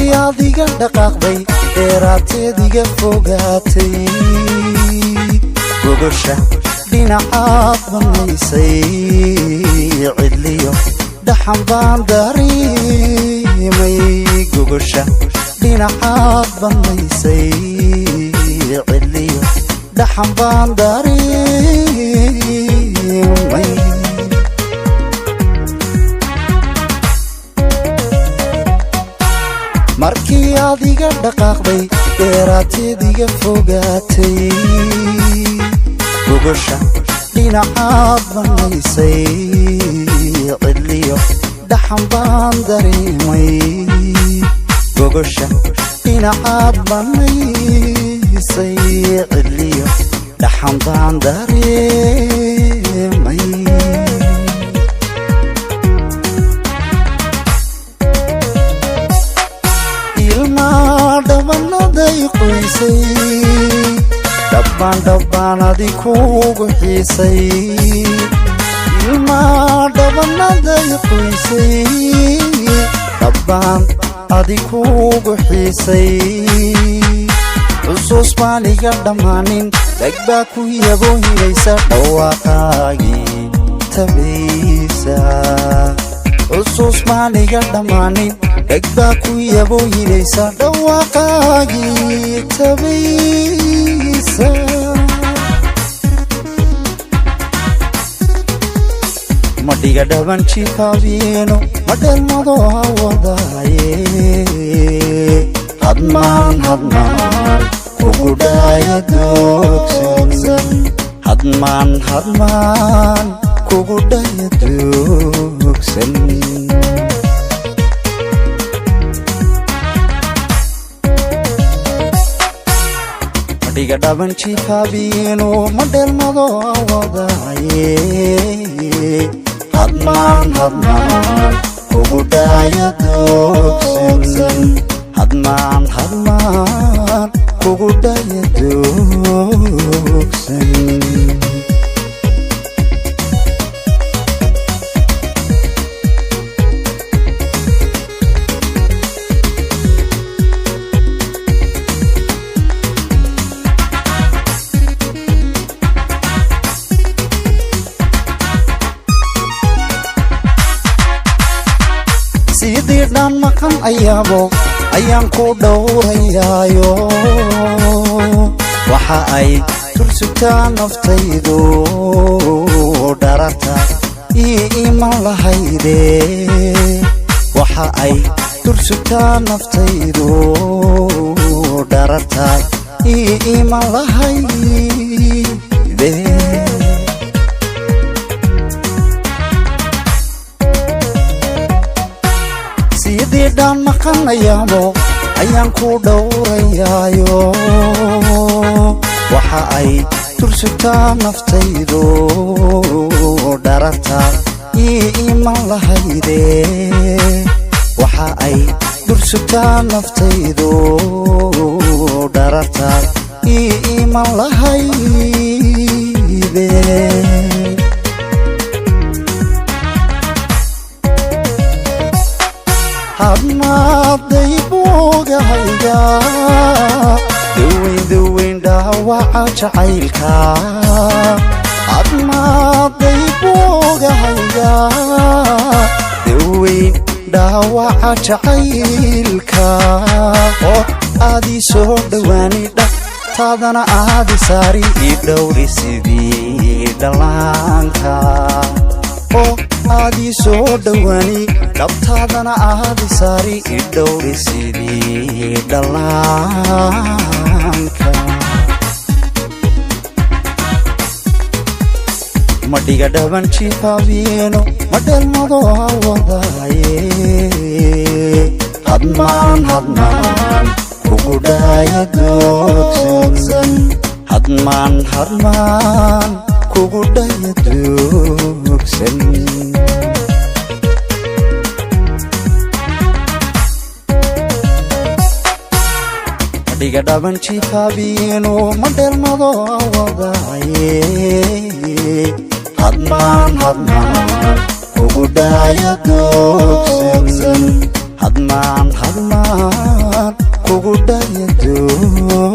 Markii adiga dhaqaaqday, dheeraateediga fogaatay, gogosha dhinacaad bannaysay, cidliyo dhaxan baan dareemay. Gogosha dhinacaad bannaysay, cidliyo dhaxan baan dareemay. Markii adiga dhaqaaqday, dheeraateediga fogaatay, gogosha dhinacaad bannaysay, cidliyo dhaxan baan dareemay. Gogosha dhinacaad bannaysay, cidliyo dhaxan baan dareemay. Ilmaa dhabanaday qoysay, dhabbaan dhabbaan adi kuugu xiisay. Ilmaa dhabanaday qoysay, dhabbaan adi kuugu xiisay. Xusuus baan iga dhammaanin, dheg baa ku yaboohinaysa, dhawaaqaagii tabaysa. Xusuus baan iga dhammaanin, dheg baa ku yaboohinaysa, dhawaaqaagii tabaysa. Ma dhiga dhaban jifaabiino, ma dheelmado hawadaaye. Hadmaan hadmaan kugu dhaaya doogsan, hadmaan hadmaan kugu dhaya doogsan. Madhiga dhaban jifaabiino, ma dheelmado awadaaye. Hadmaan hadmaan kugu dhaya doogsan, hadmaan hadmaan kugu dhaya doogsan. Sidii dhaan maqan ayaabo ayaan ku dhowrayaayo, waxa ay tursugtaa naftaydu dhararta ii iman lahayde. Waxa ay tursugtaa naftaydu dhararta ii iman lahayde. Sidii dhaan maqanayaabo ayaan ku dhowrayaayo, waxa ay tursugtaa naftaydu dhararta ii iman lahayde. Waxa ay dursugtaa naftaydu dhararta ii iman lahayde. Hadmaaday boogahayga, daweyn daweyn dhaawaca jacaylka. Hadmaaday boogahayga, daweyn dhaawaca jacaylka. Oo aadii soo dhowaani, dhab taadana aadi saari, ii dhowri sidii dhallaanka. Oo aadii soo dhowaani, dhabtaadana aadi saari, i dhowri sidii dhallaanka. Ma dhiga dhaban jifaabiino, ma dheelmado hawadaaye. Hadmaan hadmaan kugu dhaaya doogsan, hadmaan hadmaan kugu dhaya doogsan. Dhiga dhaban jifaabiino, ma dheelmado awadaaye. Hadmaan hadmaan kugu dhaaya doogsan, hadmaan hadmaan. Kugu dhayadoogsan.